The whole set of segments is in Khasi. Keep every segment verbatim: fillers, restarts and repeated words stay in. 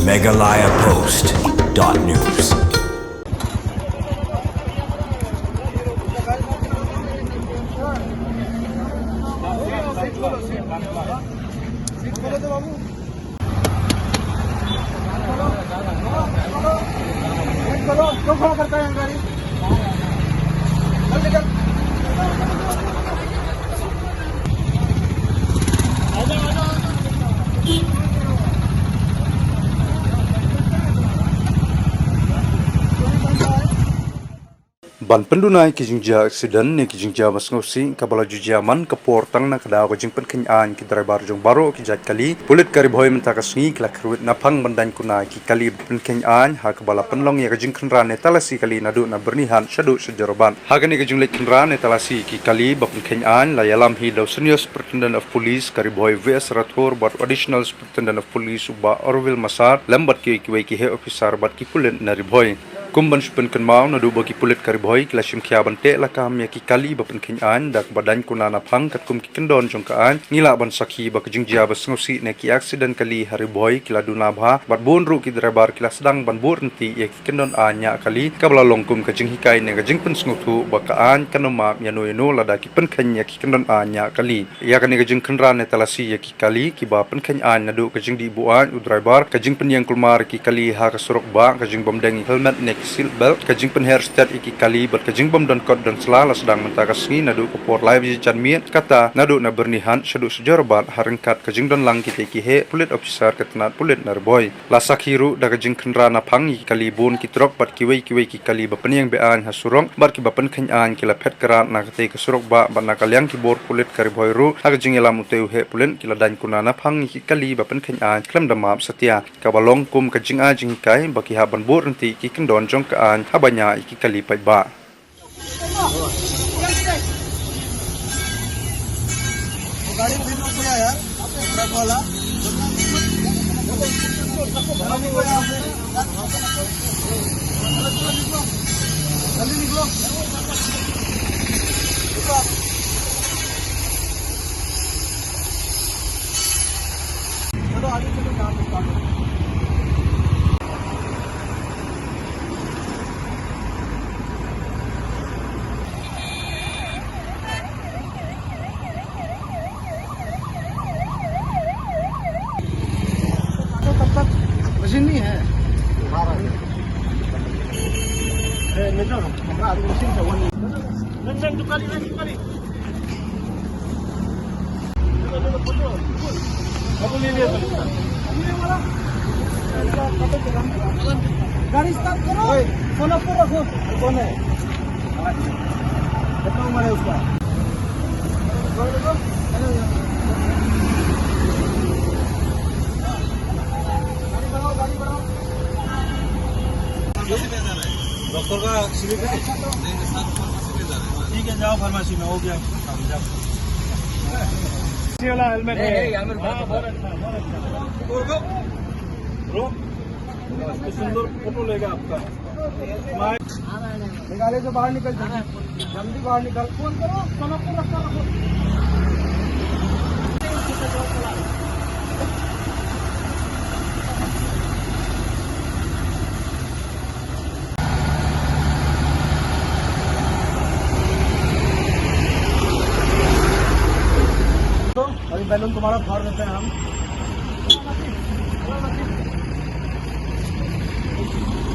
Meghalaya Post dot news. Ban pynduna ïa ki jingjia accident ne ki jingjia ba sngewsih kaba la ju jia man ka por tang na ka daw ka jingpynkheiñ aiñ ki driver jong baroh ki jait kali, pulit ka Ri Bhoi mynta ka sngi ki la kyrwit naphang ban daiñ kuna ïa ki kali ba pynkheiñ aiñ ha kaba la pynlong ïa ka jingkhynra ne talasi kali naduh na Byrnihat shaduh sha Jorabat. Ha kane ka jingleit khynra ne talasi ïa ki kali ba pynkheiñ aiñ la ïalam hi da u Senior Superintendent of Police ka Ri Bhoi V S Rathore bad u Additional Superintendent of Police u Bah Orville Massad lem bad kiwei kiwei ki heh officer bad ki pulit na Ri Bhoi. Kum ban shu pynkynmaw, naduh ba ki pulit ka Ri Bhoi ki la shim khia ban teh lakam ïa ki kali ba pynkheiñ aiñ da kaba daiñ kuna naphang katkum ki kyndon jong ka aiñ, ngi lah ban sakhi ba ka jingjia ba sngewsih ne ki accident kali ha Ri Bhoi ki la duna bha bad bun ruh ki driver ki la sdang ban buh rynti ïa ki kyndon aiñ ñiah kali kaba la long kum ka jinghikai ne ka jingpynsngewthuh ba ka aiñ kan ym map ïano ïano lada ki pynkheiñ ïa ki kyndon aiñ ñiah kali. Ïa kane ka jingkhynra ne talasi ïa ki kali kiba pynkheiñ aiñ naduh ka jingdih buaid u driver, ka jingpynïeng kulmar ïa ki kali ha ka surok bah, ka jingbym deng ïa ki helmet ne ki seat belt, ka jingpynher stet ïa ki kali bad ka jingbym don kot don sla la sdang mynta ka sngi naduh ka por lai baje janmiet, kata naduh na Byrnihat shaduh sha Jorabat ha ryngkat ka jingdon lang kitei ki heh pulit officer ka tnat pulit na Ri Bhoi. La sakhi ruh da ka jingkhynra naphang ïa ki kali bun ki trok bad kiwei kiwei ki kali ba pynïeng be-aiñ ha surok bad kiba pynkheiñ aiñ ki la phet krat na katei ka surok bah bad na ka liang ki bor pulit ka Ri Bhoi ruh ha ka jingïalam utei u heh pulit ki la daiñ kuna naphang ïa ki kali ba pynkheiñ aiñ khlem da map satia, kaba long kum ka jingai jinghikai ba ki hap ban buh rynti ïa ki kyndon jong ka aiñ haba ñiah ïa ki kali paidbah. गाड़ी में भी रुक गया यार, ट्रक वाला। जल्दी निकलो। चलो, आगे चलो, काम करता हूँ। तो तब तक मशीन नहीं है। ए, मित्र, हमरा आदमी मशीन से वो नहीं। गाड़ी स्टार्ट करो, सोनापुर रखो। कौन है? कितना उम्र है उसका? गाड़ी बढ़ाओ, गाड़ी बढ़ाओ। डॉक्टर का स्लिप है? ठीक है, जाओ फार्मेसी में, हो गया काम, जाओ। ये वाला हेलमेट है। हाँ, बहुत अच्छा, बहुत अच्छा। ब्रो, सुंदर फोटो लेगा आपका। मेघालय से बाहर निकल, जल्दी, जल्दी बाहर निकल। फोन करो, सोनापुर रास्ता रखो। तो अभी बैलून तुम्हारा भर देते हैं हम।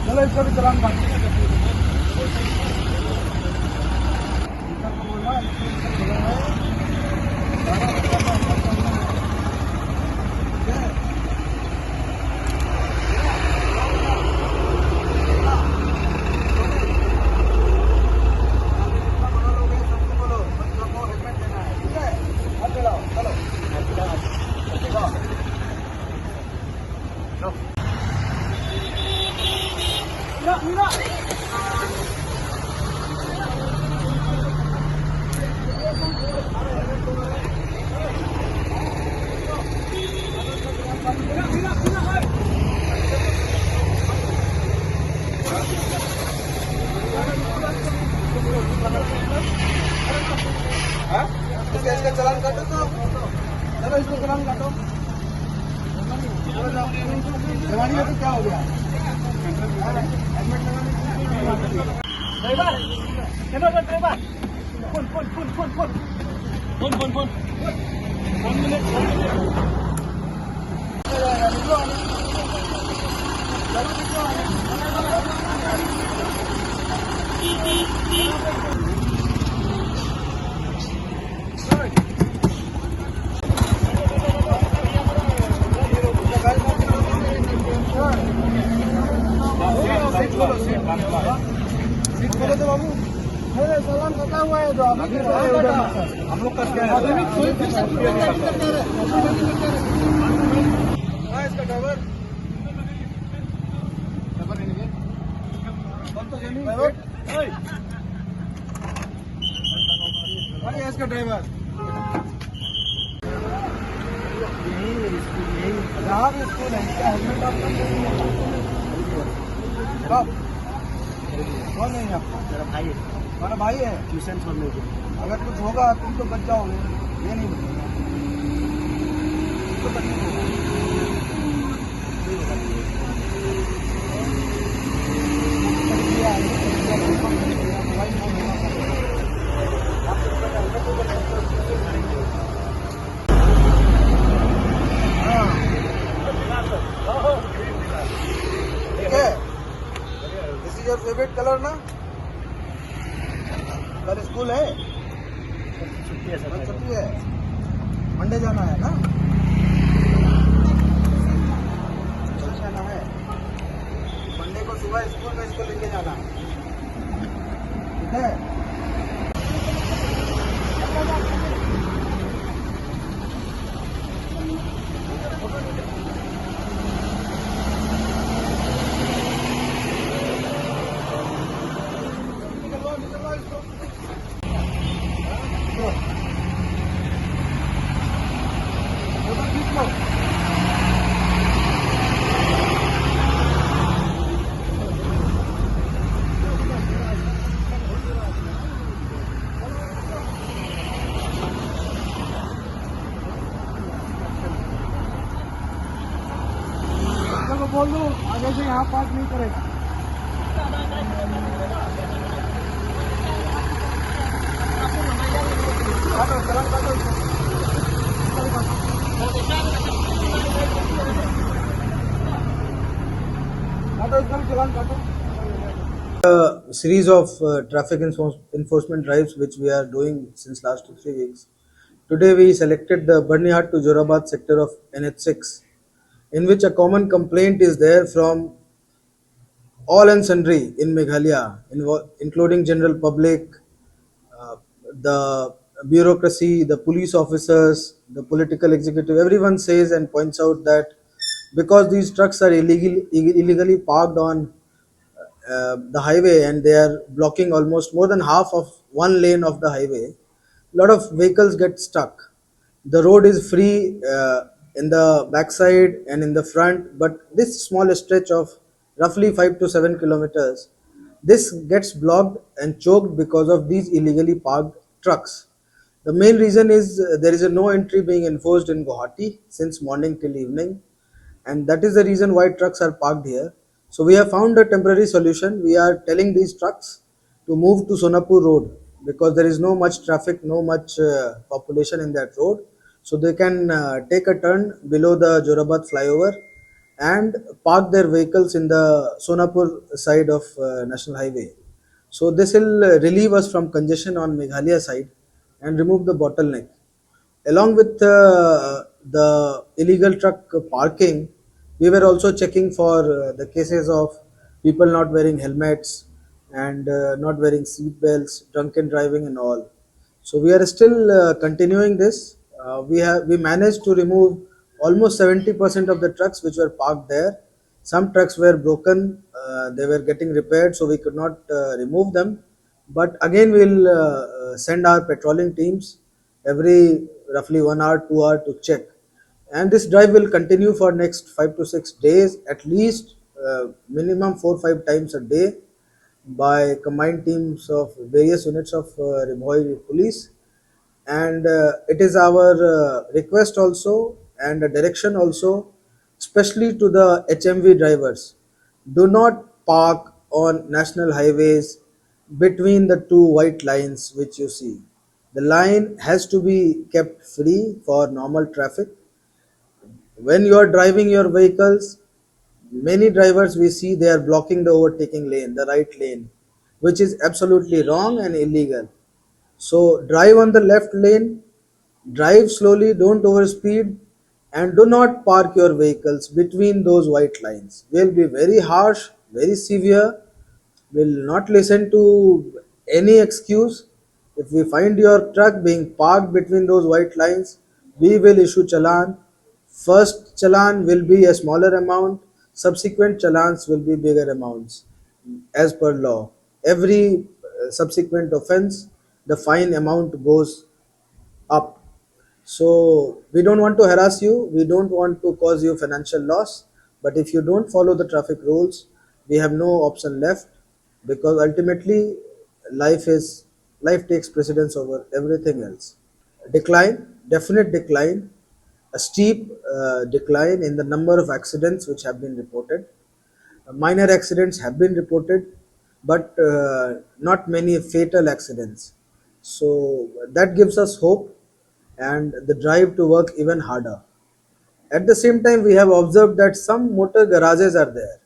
चलो, इसको भी चलान बांट। हाँ? इसका, इसका चालान काटो तो। चलो, इसको चालान काटो। जवानी में तो क्या हो गया? Driver, driver, driver. Phone, phone, phone, phone, phone. Phone, phone, phone. One minute, one minute. सीट खोलो, सीट खोलो तो बाबू। नहीं, नहीं, चालान कटा हुआ है तो अभी तो चालान कटा। हम लोग का क्या है? कहाँ है इसका ड्राइवर? ड्राइवर नहीं है। कौन तो जमीन? ड्राइवर? अरे, इसका ड्राइवर। यही है स्कूल, यही। यहाँ भी स्कूल है, इसका हेलमेट आपका नहीं है। कब? कौन नहीं है आपका? मेरा भाई है। हमारा भाई है। ट्यूशन छोड़ने के लिए। अगर कुछ होगा, तुम तो बच जाओगे, ये नहीं बचेगा। तुम तो बच जाओगे। ठीक है, this is your favorite color ना? कल स्कूल है? छुट्टी है सर। कल छुट्टी है। मंडे जाना है ना? कल जाना है। मंडे को सुबह स्कूल में इसको लेके जाना। ठीक है? को बोल दो, आगे से यहाँ पार्क नहीं करेगा। A series of uh, traffic enfor- enforcement drives which we are doing since last two three weeks. Today we selected the Byrnihat to Jorabat sector of N H six, in which a common complaint is there from all and sundry in Meghalaya, invo- including general public, uh, the bureaucracy, the police officers, the political executive. Everyone says and points out that because these trucks are illegal, illegally parked on uh, the highway and they are blocking almost more than half of one lane of the highway, a lot of vehicles get stuck. The road is free uh, in the backside and in the front, but this small stretch of roughly five to seven kilometers, this gets blocked and choked because of these illegally parked trucks. The main reason is uh, there is a no entry being enforced in Guwahati since morning till evening, and that is the reason why trucks are parked here. So we have found a temporary solution. We are telling these trucks to move to Sonapur Road because there is no much traffic, no much uh, population in that road. So they can uh, take a turn below the Jorabat flyover and park their vehicles in the Sonapur side of uh, National Highway. So this will uh, relieve us from congestion on Meghalaya side and remove the bottleneck. Along with uh, the illegal truck parking, we were also checking for uh, the cases of people not wearing helmets and uh, not wearing seat belts, drunken driving and all. So we are still uh, continuing this. Uh, we have we managed to remove almost seventy percent of the trucks which were parked there. Some trucks were broken, uh, they were getting repaired, so we could not uh, remove them. But again, we'll uh, uh, send our patrolling teams every roughly one hour, two hour to check. And this drive will continue for next five to six days, at least uh, minimum four five times a day by combined teams of various units of uh, Ri Bhoi police. And uh, it is our uh, request also and a direction also especially to the H M V drivers, do not park on national highways between the two white lines which you see. The line has to be kept free for normal traffic. When you are driving your vehicles, many drivers we see, they are blocking the overtaking lane, the right lane, which is absolutely wrong and illegal. So drive on the left lane, drive slowly, don't overspeed, and do not park your vehicles between those white lines. We'll be very harsh, very severe. We'll not listen to any excuse. If we find your truck being parked between those white lines, we will issue challan. First challan will be a smaller amount, subsequent challans will be bigger amounts as per law. Every uh, subsequent offense, the fine amount goes up. So we don't want to harass you, we don't want to cause you financial loss, but if you don't follow the traffic rules, we have no option left, because ultimately life is life takes precedence over everything else. Decline, definite decline, a steep uh, decline in the number of accidents which have been reported. Uh, minor accidents have been reported, but uh, not many fatal accidents. So that gives us hope and the drive to work even harder. At the same time, we have observed that some motor garages are there.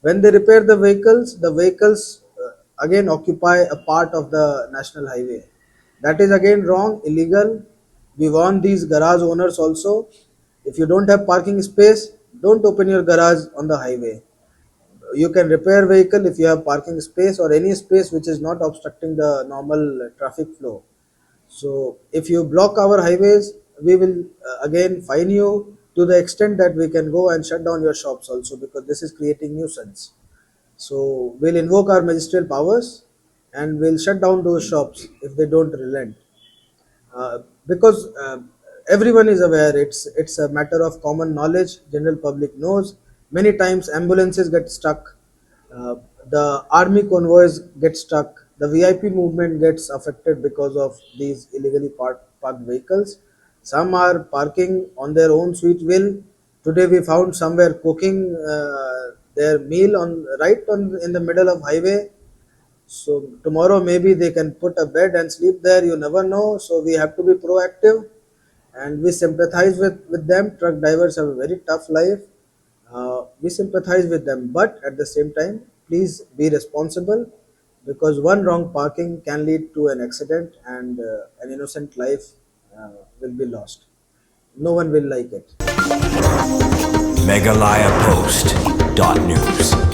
When they repair the vehicles, the vehicles uh, again occupy a part of the national highway. That is again wrong, illegal. We warn these garage owners also. If you don't have parking space, don't open your garage on the highway. You can repair vehicle if you have parking space or any space which is not obstructing the normal traffic flow. So if you block our highways, we will uh, again fine you to the extent that we can go and shut down your shops also, because this is creating nuisance. So we'll invoke our magisterial powers and we'll shut down those shops if they don't relent. Uh, because uh, everyone is aware, it's it's a matter of common knowledge. General public knows. Many times ambulances get stuck. Uh, the army convoys get stuck. The V I P movement gets affected because of these illegally parked, parked vehicles. Some are parking on their own sweet will. Today we found somewhere cooking uh, their meal on right on in the middle of highway. So tomorrow maybe they can put a bed and sleep there. You never know. So we have to be proactive, and we sympathize with with them. Truck drivers have a very tough life. Uh, we sympathize with them, but at the same time, please be responsible, because one wrong parking can lead to an accident and uh, an innocent life uh, will be lost. No one will like it. Meghalaya Post dot news.